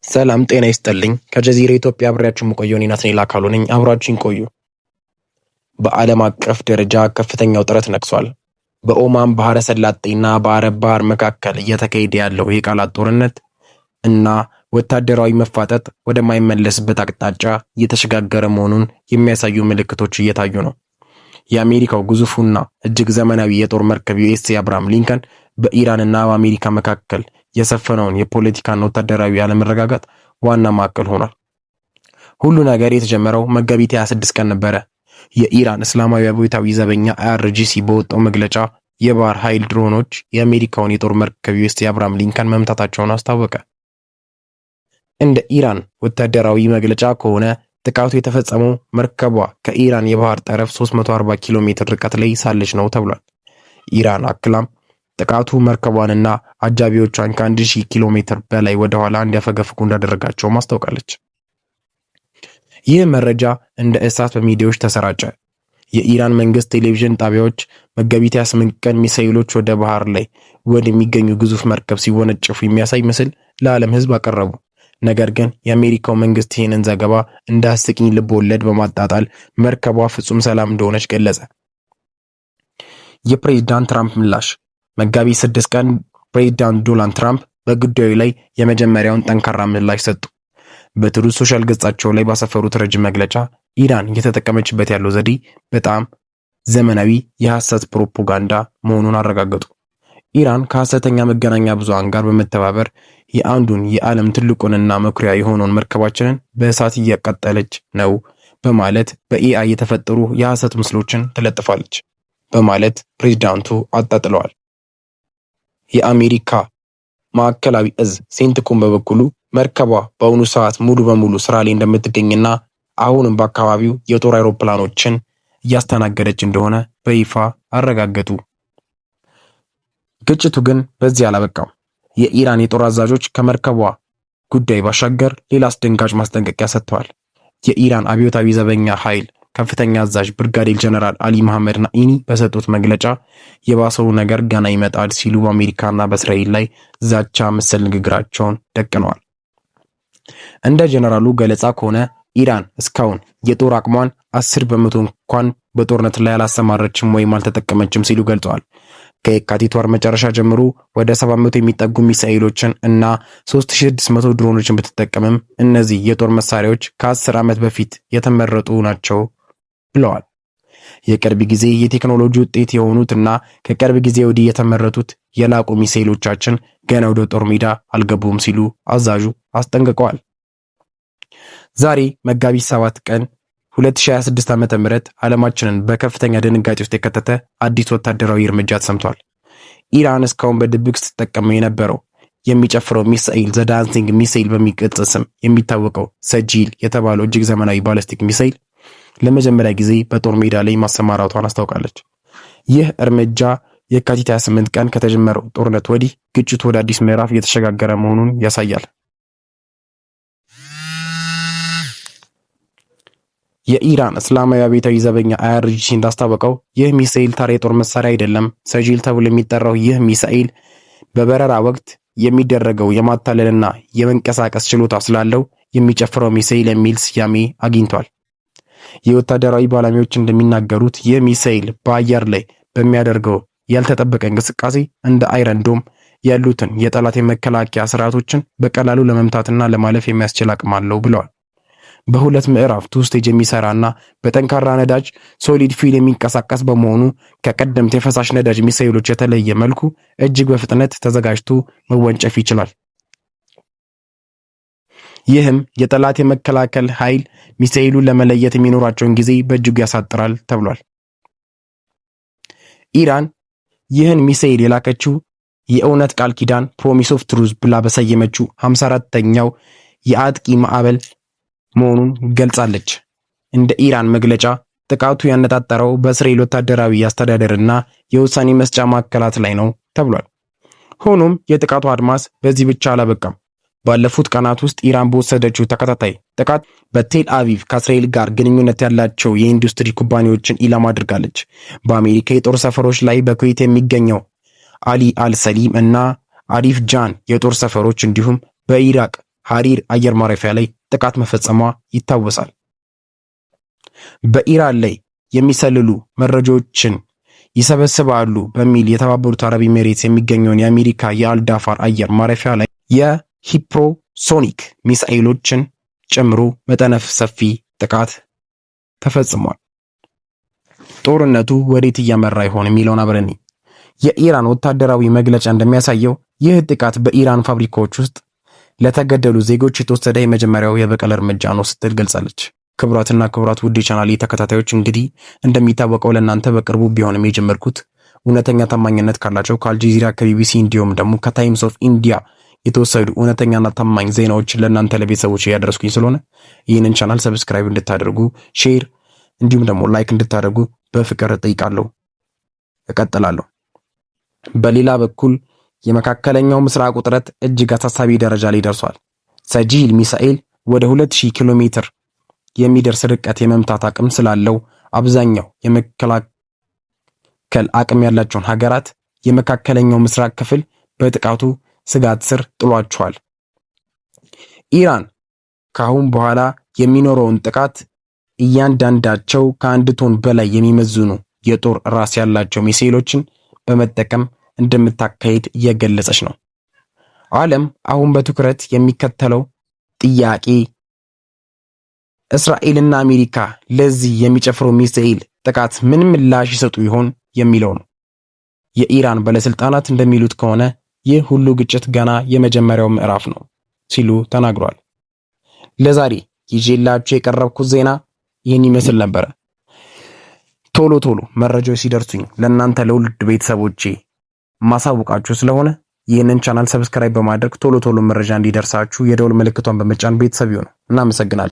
ሰላም ጤና ይስጥልኝ። ከጀዚራ ኢትዮጵያ አብሬያችሁ የምቆየው እኔ ናትናኤል አካሉ ነኝ። አብራችሁኝ ቆዩ። በዓለም አቀፍ ደረጃ ከፍተኛ ውጥረት ነግሷል። በኦማን ባህረ ሰላጤና በአረብ ባህር መካከል እየተካሄደ ያለው የቃላት ጦርነት እና ወታደራዊ መፋጠጥ ወደማይመለስበት አቅጣጫ እየተሸጋገረ መሆኑን የሚያሳዩ ምልክቶች እየታዩ ነው። የአሜሪካው ግዙፉና እጅግ ዘመናዊ የጦር መርከብ ዩኤስኤስ አብርሃም ሊንከን በኢራን እና በአሜሪካ መካከል የሰፈነውን የፖለቲካና ወታደራዊ አለመረጋጋት ዋና ማዕከል ሆኗል። ሁሉ ነገር የተጀመረው መጋቢት 26 ቀን ነበረ። የኢራን እስላማዊ አብዮታዊ ዘበኛ IRGC በወጣው መግለጫ የባህር ኃይል ድሮኖች የአሜሪካውን የጦር መርከብ ዩኤስኤስ አብርሃም ሊንከን መምታታቸውን አስታወቀ። እንደ ኢራን ወታደራዊ መግለጫ ከሆነ ጥቃቱ የተፈጸመው መርከቧ ከኢራን የባህር ጠረፍ 340 ኪሎ ሜትር ርቀት ላይ ሳለች ነው ተብሏል። ኢራን አክላም ጥቃቱ መርከቧንና አጃቢዎቿን ከ1000 ኪሎ ሜትር በላይ ወደ ኋላ እንዲያፈገፍጉ እንዳደረጋቸውም አስታውቃለች። ይህ መረጃ እንደ እሳት በሚዲያዎች ተሰራጨ። የኢራን መንግስት ቴሌቪዥን ጣቢያዎች መጋቢት 28 ቀን ሚሳኤሎች ወደ ባህር ላይ ወደሚገኙ ግዙፍ መርከብ ሲወነጨፉ የሚያሳይ ምስል ለዓለም ሕዝብ አቀረቡ። ነገር ግን የአሜሪካው መንግስት ይህንን ዘገባ እንደ አስቂኝ ልብ ወለድ በማጣጣል መርከቧ ፍጹም ሰላም እንደሆነች ገለጸ። የፕሬዝዳንት ትራምፕ ምላሽ። መጋቢት 6 ቀን ፕሬዝዳንት ዶናልድ ትራምፕ በጉዳዩ ላይ የመጀመሪያውን ጠንካራ ምላሽ ሰጡ። በትሩዝ ሶሻል ገጻቸው ላይ ባሰፈሩት ረጅም መግለጫ ኢራን እየተጠቀመችበት ያለው ዘዴ በጣም ዘመናዊ የሐሰት ፕሮፓጋንዳ መሆኑን አረጋገጡ። ኢራን ከሐሰተኛ መገናኛ ብዙሃን ጋር በመተባበር የአንዱን የዓለም ትልቁንና መኩሪያ የሆነውን መርከባችንን በእሳት እያቃጠለች ነው በማለት በ AI የተፈጠሩ የሐሰት ምስሎችን ትለጥፋለች በማለት ፕሬዝዳንቱ አጣጥለዋል። የአሜሪካ ማዕከላዊ እዝ ሴንትኮም በበኩሉ መርከቧ በአሁኑ ሰዓት ሙሉ በሙሉ ስራ ላይ እንደምትገኝና አሁንም በአካባቢው የጦር አውሮፕላኖችን እያስተናገደች እንደሆነ በይፋ አረጋገጡ። ግጭቱ ግን በዚህ አላበቃም። የኢራን የጦር አዛዦች ከመርከቧ ጉዳይ ባሻገር ሌላ አስደንጋጭ ማስጠንቀቂያ ሰጥተዋል። የኢራን አብዮታዊ ዘበኛ ኃይል ከፍተኛ አዛዥ ብርጋዴር ጀነራል አሊ መሐመድ ናኢኒ በሰጡት መግለጫ የባሰው ነገር ገና ይመጣል ሲሉ በአሜሪካና በእስራኤል ላይ ዛቻ መሰል ንግግራቸውን ደቅነዋል። እንደ ጀነራሉ ገለጻ ከሆነ ኢራን እስካሁን የጦር አቅሟን 10% እንኳን በጦርነት ላይ አላሰማረችም ወይም አልተጠቀመችም ሲሉ ገልጸዋል። ከየካቲት ወር መጨረሻ ጀምሮ ወደ 700 የሚጠጉ ሚሳኤሎችን እና 3600 ድሮኖችን ብትጠቀምም እነዚህ የጦር መሳሪያዎች ከ10 ዓመት በፊት የተመረጡ ናቸው ብለዋል። የቅርብ ጊዜ የቴክኖሎጂ ውጤት የሆኑት እና ከቅርብ ጊዜ ወዲህ የተመረቱት የላቁ ሚሳኤሎቻችን ገና ወደ ጦር ሜዳ አልገቡም ሲሉ አዛዡ አስጠንቅቀዋል። ዛሬ መጋቢት 7 ቀን 2026 ዓ.ም ዓለማችንን በከፍተኛ ድንጋጤ ውስጥ የከተተ አዲስ ወታደራዊ እርምጃ ተሰምቷል። ኢራን እስካሁን በድብቅ ስትጠቀመው የነበረው የሚጨፍረው ሚሳኤል the dancing missile በሚል ቅጽል ስም የሚታወቀው ሰጂል የተባለው እጅግ ዘመናዊ ባለስቲክ ሚሳኤል ለመጀመሪያ ጊዜ በጦር ሜዳ ላይ ማሰማራቷን አስታውቃለች። ይህ እርምጃ የካቲት 28 ቀን ከተጀመረው ጦርነት ወዲህ ግጭቱ ወደ አዲስ ምዕራፍ እየተሸጋገረ መሆኑን ያሳያል። የኢራን እስላማዊ አብዮታዊ ዘበኛ IRGC እንዳስታወቀው ይህ ሚሳኤል ተራ የጦር መሳሪያ አይደለም። ሰጂል ተብሎ የሚጠራው ይህ ሚሳኤል በበረራ ወቅት የሚደረገው የማታለልና የመንቀሳቀስ ችሎታ ስላለው የሚጨፍረው ሚሳኤል የሚል ስያሜ አግኝቷል። የወታደራዊ ባለሙያዎች እንደሚናገሩት ይህ ሚሳኤል በአየር ላይ በሚያደርገው ያልተጠበቀ እንቅስቃሴ እንደ Iron Dome ያሉትን የጠላት የመከላከያ ስርዓቶችን በቀላሉ ለመምታትና ለማለፍ የሚያስችል አቅም አለው ብለዋል። በሁለት ምዕራፍ two stage የሚሰራና በጠንካራ ነዳጅ solid fuel የሚንቀሳቀስ በመሆኑ ከቀደምት የፈሳሽ ነዳጅ ሚሳኤሎች የተለየ መልኩ እጅግ በፍጥነት ተዘጋጅቶ መወንጨፍ ይችላል። ይህም የጠላት የመከላከል ኃይል ሚሳኤሉን ለመለየት የሚኖራቸውን ጊዜ በእጅጉ ያሳጥራል ተብሏል። ኢራን ይህን ሚሳኤል የላከችው የእውነት ቃል ኪዳን Promise of Truth ብላ በሰየመችው 54ኛው የአጥቂ ማዕበል መሆኑን ገልጻለች። እንደ ኢራን መግለጫ ጥቃቱ ያነጣጠረው በእስራኤል ወታደራዊ አስተዳደርና የውሳኔ መስጫ ማዕከላት ላይ ነው ተብሏል። ሆኖም የጥቃቱ አድማስ በዚህ ብቻ አላበቃም። ባለፉት ቀናት ውስጥ ኢራን በወሰደችው ተከታታይ ጥቃት በቴል አቪቭ ከእስራኤል ጋር ግንኙነት ያላቸው የኢንዱስትሪ ኩባንያዎችን ኢላማ አድርጋለች። በአሜሪካ የጦር ሰፈሮች ላይ በኩዌት የሚገኘው አሊ አልሰሊም እና አሪፍ ጃን የጦር ሰፈሮች እንዲሁም በኢራቅ ሐሪር አየር ማረፊያ ላይ ጥቃት መፈጸሟ ይታወሳል። በኢራን ላይ የሚሰልሉ መረጃዎችን ይሰበስባሉ በሚል የተባበሩት አረብ ኤሚሬትስ የሚገኘውን የአሜሪካ የአልዳፋር አየር ማረፊያ ላይ የሂፕሮሶኒክ ሚሳኤሎችን ጨምሮ መጠነ ሰፊ ጥቃት ተፈጽሟል። ጦርነቱ ወዴት እያመራ ይሆን የሚለውን አብረን። የኢራን ወታደራዊ መግለጫ እንደሚያሳየው ይህ ጥቃት በኢራን ፋብሪካዎች ውስጥ ለተገደሉ ዜጎች የተወሰደ የመጀመሪያው የበቀል እርምጃ ነው ስትል ገልጻለች። ክቡራትና ክቡራት ውድ የቻናሌ ተከታታዮች፣ እንግዲህ እንደሚታወቀው ለእናንተ በቅርቡ ቢሆንም የጀመርኩት እውነተኛ ታማኝነት ካላቸው ከአልጀዚራ፣ ከቢቢሲ እንዲሁም ደግሞ ከ Times of India የተወሰዱ እውነተኛና ታማኝ ዜናዎችን ለእናንተ ለቤተሰቦች እያደረስኩኝ ስለሆነ ይህንን ቻናል subscribe እንድታደርጉ፣ share እንዲሁም ደግሞ like እንድታደርጉ በፍቅር እጠይቃለሁ። እቀጥላለሁ። በሌላ በኩል የመካከለኛው ምስራቅ ውጥረት እጅግ አሳሳቢ ደረጃ ላይ ደርሷል። ሰጂል ሚሳኤል ወደ 2000 ኪሎ ሜትር የሚደርስ ርቀት የመምታት አቅም ስላለው አብዛኛው የመከላከል አቅም ያላቸውን ሀገራት የመካከለኛው ምስራቅ ክፍል በጥቃቱ ስጋት ስር ጥሏቸዋል። ኢራን ከአሁን በኋላ የሚኖረውን ጥቃት እያንዳንዳቸው ከ1 ቶን በላይ የሚመዝኑ የጦር ራስ ያላቸው ሚሳኤሎችን በመጠቀም እንደምታካሂድ እየገለጸች ነው። ዓለም አሁን በትኩረት የሚከተለው ጥያቄ እስራኤልና አሜሪካ ለዚህ የሚጨፍረው ሚሳኤል ጥቃት ምን ምላሽ ይሰጡ ይሆን የሚለው ነው። የኢራን ባለስልጣናት እንደሚሉት ከሆነ ይህ ሁሉ ግጭት ገና የመጀመሪያው ምዕራፍ ነው ሲሉ ተናግሯል። ለዛሬ ይዤላችሁ የቀረብኩት ዜና ይህን ይመስል ነበረ። ቶሎ ቶሎ መረጃዎች ሲደርሱኝ ለእናንተ ለውድ ቤተሰቦቼ ማሳውቃችሁ ስለሆነ ይህንን ቻናል subscribe በማድረግ ቶሎ ቶሎ መረጃ እንዲደርሳችሁ የደወል ምልክቷን በመጫን ቤተሰብ ይሁኑ። እናመሰግናለን።